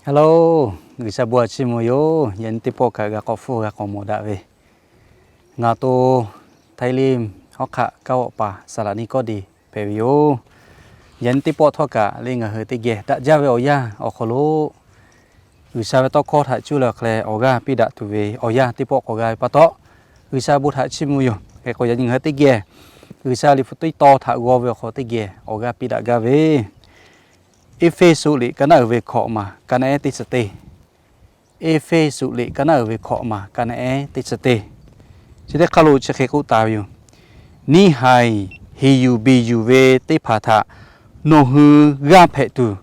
Hello, G'uiˬsha bon htaꞈ chiˇ mvuh yoˬ. Yaꞈ nyi teˇ pawˆ kaꞈ g'a k'awꞈ hpfuhˇ g'a k'awꞈ mawˬ daꞈ ve, ngaˬ awˬ to Htaiˇ Liˇ hawˉ hk'aˆ kaˉ vawˆ paˍ Saˍlaˍniˆ Kawˇdeˍ hpehꞈ ve yoˬ. Yaꞈ nyi teˇ pawˆ htawˇ kaꞈ le ngaˬ hui teˇ geh daꞈ jaˇ ve awˬ yanˇ awˬ hk'aw lo G'uiˬsha ve tawˇ hkawˇ htaꞈ cuˇ leh awˬ hk'a leh awˬ g'aˇ piˇ daꞈ tuˬ ve awˬ yanˇ teˇ pawˆ k'awꞈ g'a ve pa taw, G'uiˬsha bon htaꞈ chiˇ mvuh yoˬ. Hk'e k'o yaꞈ nyi ngaˬ hui teˇ geh G'uiˬsha liꞈ hpu teˇ tawn htaꞈ g'aw ve awˬ hk'aw lo teˇ geh awˬ g'aˇ piˇ daꞈ gaˇ ve, Eˇfeˇsuꞈ liꞈ ka naˉ uiˍ ve hkawꞈ maˬ ka naˉ ehˉ teˇ chi teˇ. Eˇfeˇsuꞈ liꞈ ka naˉ uiˍ ve hkawꞈ maˬ ka naˉ ehˉ teˇ chi teˇ. Chi teˇ hk'aˇ lo chi hk'e k'oˆ taˍ ve yoˬ. Neˇ haiˬ heˍ yuˬ beˬ yuˬ ve teˇ hpaˍ htaꞈ nawˬ hui g'aˇ hpehꞈ tuˬ,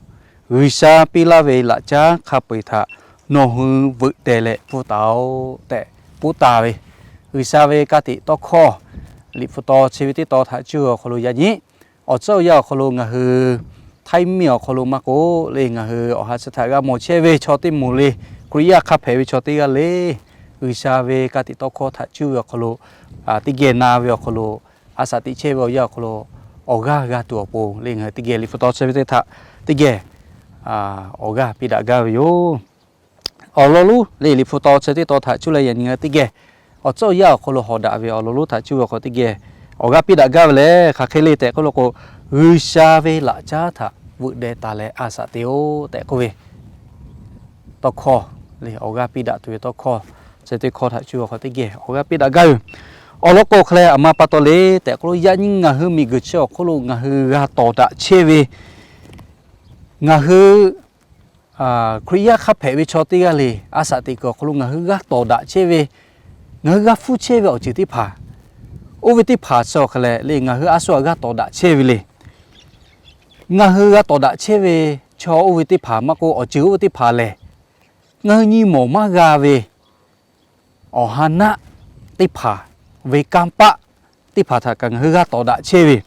G'uiˬsha piˇ laˇ ve laꞈ caˉ hk'a peu-eˬ htaꞈ nawˬ hui veuꞈ deh leh pfuhˇ taˍ-oꞈ tehꞈ k'oˆ taˍ ve, G'uiˬsha ve ka tiꞈ tawˇ hkawˇ liꞈ hpu tawn chi ve teˇ tawn htaꞈ cuˇ awˬ hk'aw lo yaꞈ nyi awˬ tcuhˉ awˬ yanˇ awˬ hk'aw lo ngaˬ hui Htaiˇ miˬ awˬ hk'aw lo maˇ k'oˆ le, ngaˬ hui awˬ ha chi htaꞈ g'a mawˬ chehˇ ve chaw teˇ moˍ le, Hkriꞈ yaˇ hk'a hpehꞈ ve chaw teˇ g'aˇ le, G'uiˬsha ve ka tiꞈ tawˇ hkawˇ htaꞈ cuˇ ve awˬ hk'aw lo teˇ geh na ve awˬ hk'aw lo a shaꞈ teꞈ chehˇ ve awˬ yanˇ awˬ hk'aw lo awˬ g'aˇ g'a tuˬ awˬ pon le ngaˬ hui teˇ geh liꞈ hpu tawn chi ve teˇ htaꞈ teˇ geh awˬ g'aˇ piˇ daꞈ gaˇ ve yoˬ. Awˬ lawn lonˉ le liꞈ hpu tawn chi teˇ tawn htaꞈ cuˇ leh yaꞈ nyi ngaˬ hui teˇ geh awˬ tcuhˉ awˬ yanˇ awˬ hk'aw lo hawˍ daꞈ ve awˬ lawn lonˉ htaꞈ cuˇ ve awˬ hk'aw teˇ geh awˬ g'aˇ piˇ daꞈ gaˇ ve lehˬ, hk'aˬ hk'e le tehꞈ k'oˆ lo k'o, G'uiˬsha ve laꞈ caˉ htaꞈ veuꞈ deh taˍ leh a shaꞈ teꞈ-oꞈ tehꞈ k'oˆ ve tawˇ hkawˇ le, awˬ g'aˇ piˇ daꞈ tuˬ ve tawˇ hkawˇ chi teˇ hkawˇ htaꞈ cuˇ awˬ hk'aw teˇ geh awˬ g'aˇ piˇ daꞈ gaˇ ve. Awˬ lawn k'o hk'e leh aˬ ma pa taw le tehꞈ k'oˆ lo yaꞈ nyi ngaˬ hui miˬguiˬ chi awˬ hk'oˆ lo ngaˬ hui g'a tawˍ daꞈ chehˇ ve, ngaˬ hui Hkriꞈ yaˇ hk'a hpehꞈ ve chaw teˇ g'aˇ le a shaꞈ teꞈ kuiˬ awˬ hk'aw lo ngaˬ hui g'a tawˍ daꞈ chehˇ ve, ngaˬ hui g'a hpfuhˇ chehˇ ve awˬ ceuˬ teˇ hpaˍ, oˇ ve teˇ hpaˍ chi awˬ hk'a leh le ngaˬ hui a shu g'a tawˍ daꞈ chehˇ ve le. Ngaˬ hui g'a tawˍ daꞈ chehˇ ve chaw oˇ ve teˇ hpaˍ maˇ k'oˆ, awˬ ceuˬ oˇ ve teˇ hpaˍ lehˬ, ngaˬ hui nyi mawˬ maˇ g'a ve awˬ ha naˆ teˇ hpaˍ ve kanˇ paˆ teˇ hpaˍ htaꞈ kaꞈ ngaˬ hui g'a tawˍ daꞈ chehˇ ve.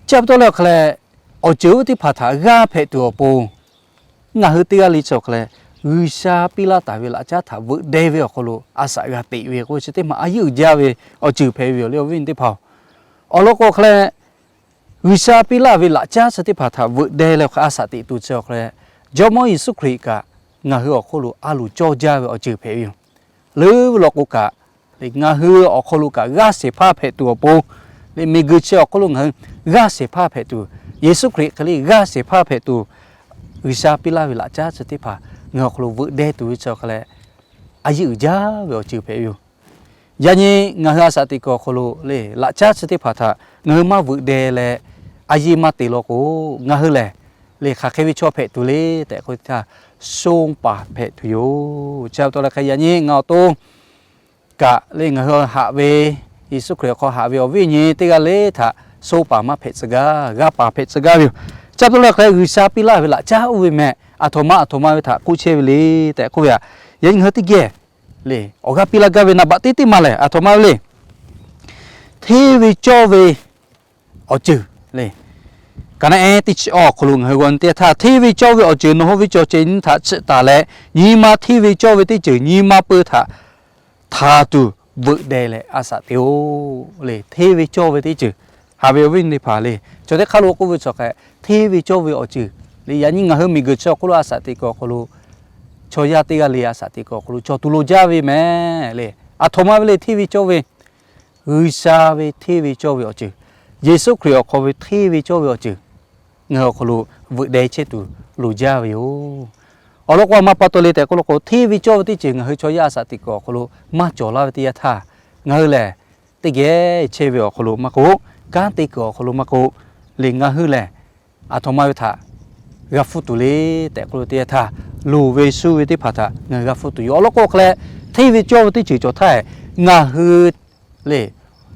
Chi pa taw leh awˬ hk'a leh, awˬ ceuˬ oˇ ve teˇ hpaˍ htaꞈ g'aˇ hpehꞈ tuˬ awˬ pon, ngaˬ hui teˇ g'aˇ le chi awˬ hk'a leh G'uiˬsha piˇ laˇ taˍ ve laꞈ caˉ htaꞈ veuꞈ deh ve awˬ hk'aw lo a shaꞈ g'a teꞈ ve k'o, chi teˇ maˬ a yeˇ uiˍ jaˇ ve awˬ ceuˬ hpehꞈ ve yoˬ le awˬ viˉ awˬ nyi teˇ hpaˍ-oˬ. Awˬ lawn k'o hk'a leh, G'uiˬsha piˇ laˇ ve laꞈ caˉ chi teˇ hpaˍ htaꞈ veuꞈ deh leh awˬ hk'a a shaꞈ teꞈ tuˬ chi awˬ hk'a leh, Jawˇmawˇ Yeˍsuˆ Hkriꞈ kaꞈ ngaˬ hui awˬ hk'oˆ lo a loˍ cawˇ jaˇ ve awˬ ceuˬ hpehꞈ ve yoˬ. Leuˉ ve law k'o kaꞈ, ngaˬ hui awˬ hk'aw lo kaꞈ g'aˇ shehˍ hpaˇ hpehꞈ tuˬ awˬ pon, le miˬguiˬ chi awˬ hk'oˆ lo ngaˬ hui g'aˇ shehˍ hpaˇ hpehꞈ tuˬ, Yeˍsuˆ Hkriꞈ hk'e le g'aˇ shehˍ hpaˇ hpehꞈ tuˬ, G'uiˬsha piˇ laˇ ve laꞈ caˉ chi teˇ hpaˍ ngaˬ hui awˬ hk'aw lo veuꞈ deh tuˬ ve chi awˬ hk'a leh, a yeˇ uiˍ jaˇ ve awˬ ceuˬ hpehꞈ ve yoˬ. Yaꞈ nyi ngaˬ hui a shaꞈ teꞈ kuiˬ awˬ hk'aw lo le laꞈ caˉ chi teˇ hpaˍ htaꞈ ngaˬ hui maˇ veuꞈ deh leh a yeˇ maˇ te law k'o, ngaˬ hui lehˬ le hk'aˬ hk'e ve chaw hpehꞈ tuˬ le tehꞈ k'oˆ ve teˇ htaˇ, shonˇ paˍ hpehꞈ tuˬ yoˬ. Chi pa taw leh hk'e yaꞈ nyi ngaˬ awˬ to kaꞈ le ngaˬ hui haꞈ ve, Yeˍsuˆ Hkriꞈ awˬ hk'aw haꞈ ve awˬ viˉ awˬ nyi teˇ g'aˇ le htaꞈ shonˇ paˍ maˇ hpehꞈ tcuh gaˇ, g'aˇ paˍ hpehꞈ tcuh gaˇ ve yoˬ. Chi pa taw leh hk'e G'uiˬsha piˇ laˇ ve laꞈ caˉ oˇ ve meh aˬ htoꞈ ma aˬ htoꞈ ma ve htaꞈ k'oˆ chehˇ ve le tehꞈ k'oˆ ve aꞈ, yaꞈ nyi ngaˬ hui teˇ geh le awˬ g'aˇ piˇ laˇ gaˇ ve naˍ baꞈ teˇ teˇ maˬ lehˬ aˬ htoꞈ ma ve le. Hteˇ ve cawˇ ve awˬ ceuˬ le, ka naˉ ehˉ teˇ chi awˬ hk'aw lo ngaˬ hui g'aw nyi teˇ htaˇ, hteˇ ve cawˇ ve awˬ ceuˬ nawˬ hui ve cawˬ cehˬ nyi htaꞈ chiꞈ taˍ leh, nyi ma hteˇ ve cawˇ ve teˇ ceuˬ nyi ma peu htaꞈ htaˍ tuˬ veuꞈ deh leh a shaꞈ teꞈ-oꞈ le. Hteˇ ve cawˇ ve teˇ ceuˬ, haꞈ ve awˬ viˉ teˇ hpaˍ le, chaw teˇ hk'aˇ lo k'oˆ ve chaw hk'e hteˇ ve cawˇ ve awˬ ceuˬ le, yaꞈ nyi ngaˬ hui miˬguiˬ chi awˬ hk'oˆ lo a shaꞈ teꞈ kuiˬ awˬ hk'aw lo chaw yaˇ teˇ g'aˇ le a shaꞈ teꞈ kuiˬ awˬ hk'aw lo cawˬ tuˬ loˍ jaˇ ve meh le. Aˬ htoꞈ ma ve le hteˇ ve cawˇ ve, G'uiˬsha ve hteˇ ve cawˇ ve awˬ ceuˬ, Yeˍsuˆ Hkriꞈ awˬ hk'aw ve hteˇ ve cawˇ ve awˬ ceuˬ ngaˬ hui awˬ hk'aw lo veuꞈ deh chehˇ tuˬ loˍ jaˇ ve yoˬ. Awˬ lawn k'o aˬ ma pa taw le tehꞈ k'oˆ law k'o, hteˇ ve cawˇ ve teˇ ceuˬ ngaˬ hui chaw yaˇ a shaꞈ teꞈ kuiˬ awˬ hk'aw lo maˇ cawˬ laˇ ve teˇ yanˇ htaˇ, ngaˬ hui lehˬ teˇ geh chehˇ ve awˬ hk'aw lo maˇ k'oˆ, kanˉ te kuiˬ awˬ hk'aw lo maˇ k'oˆ, le ngaˬ hui lehˬ aˬ htoꞈ ma ve htaꞈ g'a hpfuhˇ tuˬ le tehꞈ k'oˆ ve teˇ yanˇ htaˇ, loˍ ve shu ve teˇ hpaˍ htaꞈ ngaˬ hui g'a hpfuhˇ tuˬ yoˬ. Awˬ lawn k'o hk'e leh, hteˇ ve cawˇ ve teˇ ceuˬ cawˬ htaˇ, ngaˬ hui le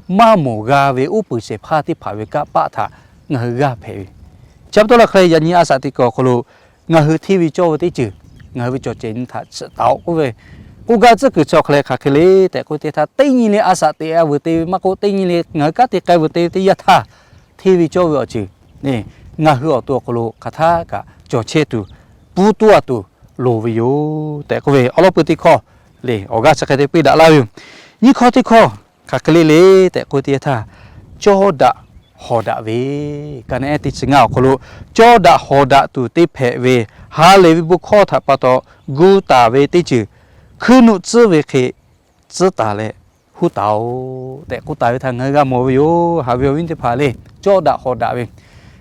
maˇ mawˬ g'a ve uˉ peunˍ shehˍ hpaˇ teˇ hpaˍ ve kanˇ paˆ htaꞈ ngaˬ hui g'aˇ hpehꞈ ve. Chi pa taw leh hk'e leh yaꞈ nyi a shaꞈ teꞈ kuiˬ awˬ hk'aw lo ngaˬ hui hteˇ ve cawˇ ve teˇ ceuˬ ngaˬ hui ve cawˬ cehˬ nyi htaꞈ chiꞈ taˍ-oꞈ k'oˆ ve, k'oˆ gaˇ tcuhˉ kuiˬ chi awˬ hk'e leh hk'aˬ hk'e le tehꞈ k'oˆ ve teˇ htaˇ, teˇ nyi le a shaꞈ teꞈ a vuiˬ te ve maˇ k'oˆ, teˇ nyi le ngaˬ hui kanˉ te k'ai vuiˬ te ve teˇ yanˇ htaˇ, hteˇ ve cawˇ ve awˬ ceuˬ ngaˬ hui awˬ to awˬ hk'aw lo hk'aˬ htaˇ kaꞈ cawˬ chehˇ tuˬ, pfuhˇ tuˉ a tuˬ loˍ ve yoˬ tehꞈ k'oˆ ve awˬ lawn peu teˇ hkawˇ le awˬ g'aˇ chi hk'e te piˇ daꞈ laˇ ve yoˬ. Nyiˇ hkawˇ teˇ hkawˇ hk'aˬ hk'e le le tehꞈ k'oˆ ve teˇ yanˇ htaˇ, cawˇ daꞈ hawˍ daꞈ ve, ka naˆ ehˉ teˇ chi ngaˇ awˬ hk'aw lo cawˇ daꞈ hawˍ daꞈ tuˬ te hpehꞈ ve, ha lehˬ ve bon hkawˇ htaꞈ pa taw gu taˍ ve teˇ ceuˬ hkuiˉ nuˆ tcuhˉ ve hk'e tcuhˉ taˍ leh huˉ taˍ-oꞈ tehꞈ k'oˆ taˍ ve htaꞈ ngaˬ hui g'a mawˬ ve yoˬ. Haꞈ ve awˬ viˉ teˇ hpaˍ le, cawˇ daꞈ hawˍ daꞈ ve,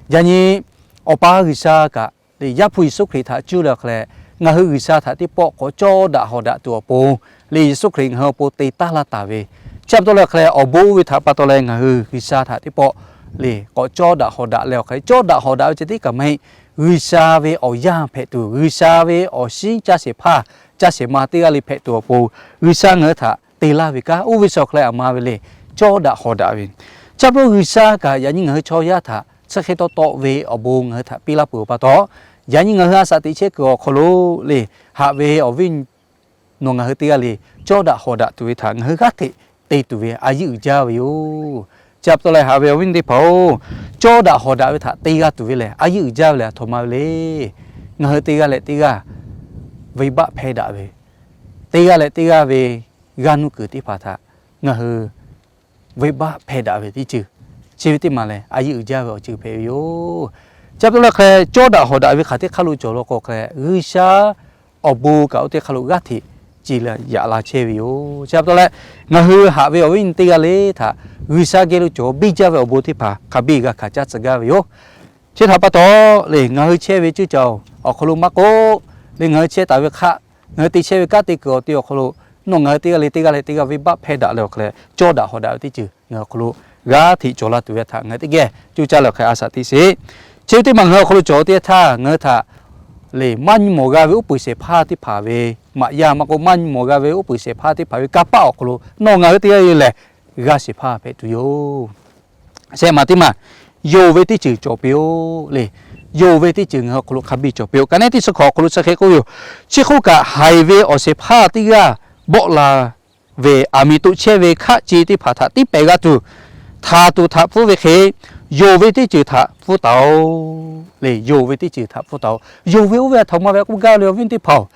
yaꞈ nyi Awˬ pa G'uiˬsha kaꞈ le, Yaˇ hpu Yeˍsuˆ Hkriꞈ htaꞈ cuˇ leh awˬ hk'aw leh, ngaˬ hui G'uiˬsha htaꞈ teˇ pawˆ k'awꞈ cawˇ daꞈ hawˍ daꞈ tuˬ awˬ pon le, Yeˍsuˆ Hkriꞈ ngaˬ hui awˬ pon te taˉ laˇ taˍ ve, chi pa taw leh awˬ hk'aw leh awˬ bon oˇ ve htaꞈ pa taw leh ngaˬ hui G'uiˬsha htaꞈ teˇ pawˆ le k'awꞈ cawˇ daꞈ hawˍ daꞈ leh awˬ hk'aw leh, cawˇ daꞈ hawˍ daꞈ ve ceh tiˉ kaꞈ maˇ heˆ. G'uiˬsha ve awˬ yaˇ hpehꞈ tuˬ, G'uiˬsha ve awˬ shinˉ caˇ shehˍ hpaˇ caˇ shehˍ ma teˇ g'aˇ le hpehꞈ tuˬ awˬ pon, G'uiˬsha ngaˬ hui htaꞈ te laˇ ve kanˉ oˇ ve chi awˬ hk'aw leh aˬ ma ve le, cawˇ daꞈ hawˍ daꞈ ve. Chi pa taw G'uiˬsha kaꞈ yaꞈ nyi ngaˬ hui chaw yaˇ htaꞈ chi hk'e taw taw ve awˬ bon ngaˬ hui htaꞈ piˇ laˇ peuˬ pa taw, yaꞈ nyi ngaˬ hui a shaꞈ teꞈ chehˇ kuiˬ awˬ hk'aw lo le, haꞈ ve awˬ viˉ nawˬ ngaˬ hui teˇ g'aˇ le cawˇ daꞈ hawˍ daꞈ tuˬ ve htaꞈ ngaˬ hui g'aˇ hteꞈ te tuˬ ve a yeˇ uiˍ jaˇ ve yoˬ. Chi pa taw leh haꞈ ve awˬ viˉ teˇ hpaˍ-oˬ, cawˇ daꞈ hawˍ daꞈ ve htaꞈ te g'a tuˬ ve lehˬ, a yeˇ uiˍ jaˇ ve lehˬ aˬ htoꞈ ma ve le. Ngaˬ hui teˇ g'aˇ leh teˇ g'aˇ venˇbaˆ hpehˇ daꞈ ve, teˇ g'aˇ leh teˇ g'aˇ ve g'aˇ nuˇ kuiˬ teˇ hpaˍ htaꞈ ngaˬ hui venˇbaˆ hpehˇ daꞈ ve teˇ ceuˬ, chi ve teˇ maˬ lehˬ a yeˇ uiˍ jaˇ ve awˬ ceuˬ hpehꞈ ve yoˬ. Chi pa taw leh hk'e cawˇ daꞈ hawˍ daꞈ ve hk'aˬ teˇ hk'aˇ lo cawˬ law k'o hk'e leh, G'uiˬsha awˬ bon kaꞈ oˇ teˇ hk'aˇ lo g'aˇ hteꞈ ce leh yaꞈ la chehˇ ve yoˬ. Chi pa taw leh ngaˬ hui haꞈ ve awˬ viˉ teˇ g'aˇ le htaꞈ G'uiˬsha geh lo cawˬ biˇ jaˇ ve awˬ bon teˇ hpaˍ hk'a biˇ g'a hkanˍ caˉ tcuh gaˇ ve yoˬ. Chi htaꞈ pa taw le, ngaˬ hui chehˇ ve ceuˬ cawˬ awˬ hk'aw lo maˇ k'oˆ le, ngaˬ hui chehˇ taˍ ve hk'aˆ, ngaˬ hui te chehˇ ve kanˉ te kuiˬ awˬ te awˬ hk'aw lo, nawˬ ngaˬ hui teˇ g'aˇ le teˇ g'aˇ leh teˇ g'aˇ venˇbaˆ hpehˇ daꞈ leh awˬ hk'aw leh cawˇ daꞈ hawˍ daꞈ ve teˇ ceuˬ ngaˬ hui awˬ hk'aw lo g'aˇ hteꞈ cawˬ la tuˬ ve htaꞈ ngaˬ hui teˇ geh coˇ caˇ leh awˬ hk'aw leh a shaꞈ teꞈ sheˍ. Chi ve teˇ maˬ ngaˬ hui awˬ hk'aw lo cawˬ teˇ htaˇ ngaˬ hui htaꞈ le maˇ nyi mawˬ g'a ve uˉ peunˍ shehˍ hpaˇ teˇ hpaˍ ve maꞈ yaˇ maˇ k'oˆ, maˇ nyi mawˬ g'a ve uˉ peunˍ shehˍ hpaˇ teˇ hpaˍ ve kanˇ paˆ awˬ hk'aw lo nawˬ ngaˬ hui teˇ g'aˇ le lehˬ g'aˇ shehˍ hpaˇ hpehꞈ tuˬ yoˬ. Shehˆ maˬ teˇ maˬ, yonˍ ve teˇ ceuˬ cawˬ piˇ-oˆ le. Yonˍ ve teˇ ceuˬ ngaˬ hui awˬ hk'aw lo hk'a biˇ cawˬ piˇ-oˆ. Ka naˆ ehˉ teˇ chi hkawꞈ awˬ hk'aw lo chi hk'e k'oˆ ve yoˬ. Chi hk'oˆ kaꞈ haiˬ ve awˬ shehˍ hpaˇ teˇ g'aˇ bawˆ la ve aˬ miˍ toꞈ chehˇ ve hkaˆ ce teˇ hpaˍ htaꞈ tiˉ pehˍ g'a tuˬ, htaˍ tuˬ htaꞈ pfuhˇ ve hk'e, yonˍ ve teˇ ceuˬ htaꞈ pfuhˇ taˍ-oꞈ le. Yonˍ ve teˇ ceuˬ htaꞈ pfuhˇ taˍ-oꞈ. Yonˍ ve oˇ ve aˬ htoꞈ ma ve k'oˆ gaˇ ve le, awˬ viˉ teˇ hpaˍ-oˬ,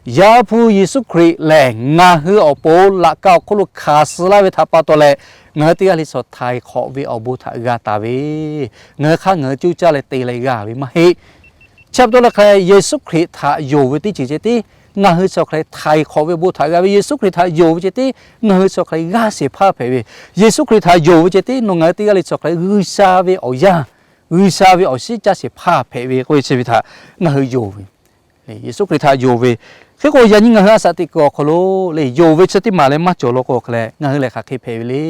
Yaˇ hpu Yeˍsuˆ Hkriꞈ lehˬ ngaˬ hui awˬ pon laꞈ ka awˬ hk'oˆ lo hkanˍ suh laˇ ve htaꞈ pa taw leh, ngaˬ hui teˇ g'aˇ le chaw htaiˍ hk'awꞈ ve awˬ bon htaꞈ g'a taˍ ve, ngaˬ hui hk'aˇ ngaˬ hui coˇ caˇ leh te leh g'a ve maˇ heˆ. Chi pa taw leh hk'e leh, Yeˍsuˆ Hkriꞈ htaꞈ yonˍ ve teˇ ceuˬ ceh tiˉ ngaˬ hui chaw hk'aˬ hk'e leh htaiˍ hk'awꞈ ve awˬ bon htaꞈ g'a ve, Yeˍsuˆ Hkriꞈ htaꞈ yonˍ ve ceh tiˉ ngaˬ hui chaw hk'aˬ hk'e leh g'aˇ shehˍ hpaˇ hpehꞈ ve, Yeˍsuˆ Hkriꞈ htaꞈ yonˍ ve ceh tiˉ nawˬ ngaˬ hui teˇ g'aˇ le chaw hk'aˬ hk'e leh G'uiˬsha ve awˬ yaˇ, G'uiˬsha ve awˬ shinˉ caˇ shehˍ hpaˇ hpehꞈ ve k'oˆ ve chi ve htaꞈ ngaˬ hui yonˍ ve, Yeˍsuˆ Hkriꞈ htaꞈ yonˍ ve. Hk'e k'o yaꞈ nyi ngaˬ hui a shaꞈ teꞈ kuiˬ awˬ hk'aw lo le, yonˍ ve chi teˇ maˬ leh maˇ cawˬ law k'o hk'e leh, ngaˬ hui lehˬ hk'aˬ hk'e hpehꞈ ve le.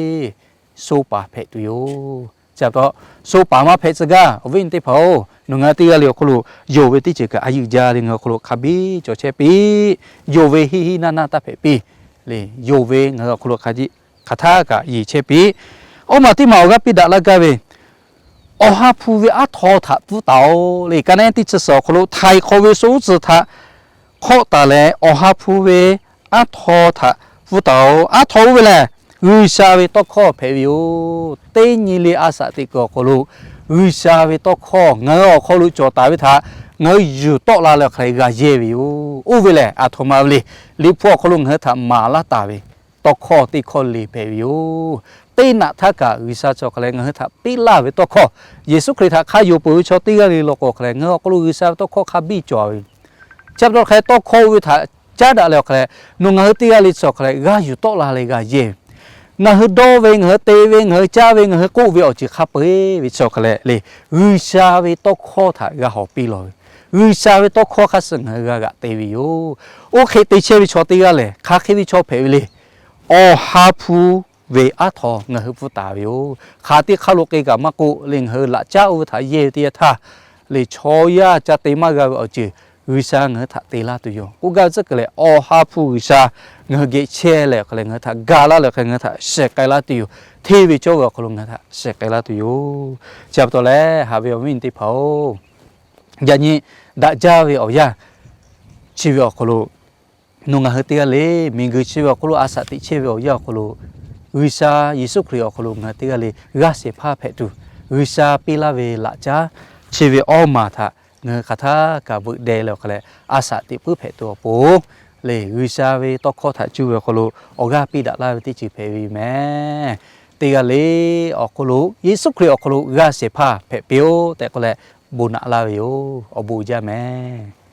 Soˇ paˍ hpehꞈ tuˬ yoˬ. Chi pa taw, soˇ paˍ maˇ hpehꞈ tcuh gaˇ, awˬ viˉ awˬ nyi teˇ hpaˍ-oˬ, nawˬ ngaˬ hui teˇ g'aˇ le awˬ hk'aw lo yonˍ ve teˇ ceuˬ kaꞈ a yeˇ uiˍ jaˇ leh ngaˬ hui awˬ hk'aw lo hk'a biˇ cawˬ chehˇ piˇ. Yonˍ ve hiˆ hiˆ naˇ naˇ taˇ hpehꞈ piˇ le. Yonˍ ve ngaˬ hui awˬ hk'aw lo hk'a htaˇ kaꞈ yeˬ chehˇ piˇ. Awˇ maˬ teˇ maˬ awˬ g'aˇ piˇ daꞈ laˇ gaˇ ve, Awˬ ha hpu ve aˉ htaw htaꞈ pfuhˇ taˍ-oꞈ le. Ka naˆ ehˉ teˇ chi suhˍ awˬ hk'aw lo htaiˍ hk'awꞈ ve suh uˉ tcuhˍ htaꞈ hk'awˆ taˍ leh, Awˬ ha hpu ve aˉ htaw htaꞈ pfuhˇ taˍ-oꞈ. Aˉ htaw oˇ ve lehˬ, G'uiˬsha ve tawˇ hkawˇ hpehꞈ ve yoˬ. Teˇ nyi le a shaꞈ teꞈ kuiˬ awˬ hk'aw lo G'uiˬsha ve tawˇ hkawˇ ngaˬ hui awˬ hk'aw lo cawˬ taˍ ve htaꞈ ngaˬ hui yuˬ tawˆ la leh awˬ hk'aˬ hk'e g'a yehˇ ve yoˬ. Oˇ ve lehˬ aˬ htoꞈ ma ve le. Liꞈ hpu awˬ hk'aw lo ngaˬ hui htaꞈ maˍ laˇ taˍ ve tawˇ hkawˇ teˇ hkawˇ le hpehꞈ ve yoˬ. Teˇ naꞈ htaˇ kaꞈ G'uiˬsha chi awˬ hk'aˬ hk'e leh ngaˬ hui htaꞈ piˇ laˇ ve tawˇ hkawˇ, Yeˍsuˆ Hkriꞈ htaꞈ hk'a yonˍ peuˬ ve chaw teˇ g'aˇ le law k'o awˬ hk'aˬ hk'e leh ngaˬ hui awˬ hk'aw lo G'uiˬsha ve tawˇ hkawˇ hk'a biˇ cawˬ ve. Chi pa taw hk'e tawˇ hkawˇ oˇ ve htaꞈ caˉ daꞈ leh awˬ hk'aˬ hk'e leh, nawˬ ngaˬ hui teˇ g'aˇ le chi awˬ hk'aˬ hk'e leh g'aˇ yuˬ tawˆ la leh g'a yehˇ ve, ngaˬ hui dawˇ ve, ngaˬ hui te ve, ngaˬ hui caˇ ve, ngaˬ hui k'oˆ ve awˬ ceuˬ hk'a peu-eˬ ve chi awˬ hk'aˬ hk'e leh le, G'uiˬsha ve tawˇ hkawˇ htaꞈ g'a hawˬ piˇ lawˬ ve, G'uiˬsha ve tawˇ hkawˇ hk'a shuˍ ngaˬ hui g'a g'aꞈ te ve yoˬ. Oˇ hk'e te chehˇ ve chaw teˇ g'aˇ lehˬ hk'aˬ hk'e ve chaw hpehꞈ ve le. Awˬ ha hpu ve aˉ htaw ngaˬ hui pfuhˇ taˍ ve yoˬ. Hk'aˬ teˇ hk'aˇ lo k'ai kaꞈ maˇ k'oˆ le, ngaˬ hui laꞈ caˉ oˇ ve htaꞈ yehˇ ve teˇ yanˇ htaˇ le, chaw yaˇ ca te maˇ g'a ve awˬ ceuˬ G'uiˬsha ngaˬ hui htaꞈ te laˇ tuˬ yoˬ. K'oˆ gaˇ ve tcuhˉ kuiˬ lehˬ, Awˬ ha hpu G'uiˬsha ngaˬ hui geh chehˇ leh awˬ hk'aˬ hk'e leh ngaˬ hui htaꞈ ga laˇ leh awˬ hk'aˬ hk'e leh ngaˬ hui htaꞈ shehˍ k'ai laˇ tuˬ yoˬ. Hteˇ ve cawˇ ve awˬ hk'aw lo ngaˬ hui htaꞈ shehˍ k'ai laˇ tuˬ yoˬ. Chi pa taw leh haꞈ ve awˬ viˉ awˬ nyi teˇ hpaˍ-oˬ, yaꞈ nyi daꞈ jaˇ ve awˬ yanˇ chi ve awˬ hk'aw lo nawˬ ngaˬ hui teˇ g'aˇ le, miˬguiˬ chi ve awˬ hk'aw lo a shaꞈ teꞈ chehˇ ve awˬ yanˇ awˬ hk'aw lo, G'uiˬsha Yeˍsuˆ Hkriꞈ awˬ hk'aw lo ngaˬ hui teˇ g'aˇ le g'aˇ shehˍ hpaˇ hpehꞈ tuˬ, G'uiˬsha piˇ laˇ ve laꞈ caˉ chi ve awˇ maˬ htaꞈ ngaˬ hui hk'aˬ htaˇ kaꞈ veuꞈ deh leh awˬ hk'aˬ hk'e leh a shaꞈ teꞈ puiˉ hpehꞈ tuˬ awˬ pon le, G'uiˬsha ve tawˇ hkawˇ htaꞈ cuˇ ve awˬ hk'aw lo awˬ g'aˇ piˇ daꞈ laˇ ve teˇ ceuˬ hpehꞈ ve yoˬ mehˍ. teˇ g'aˇ le awˬ hk'aw lo Yeˍsuˆ Hkriꞈ awˬ hk'aw lo g'a shehˍ hpaˇ hpehꞈ piˇ-oˆ tehꞈ k'oˆ leh bon naꞈ laˇ ve yoˬ. Awˬ bon jaˇ mehˍ.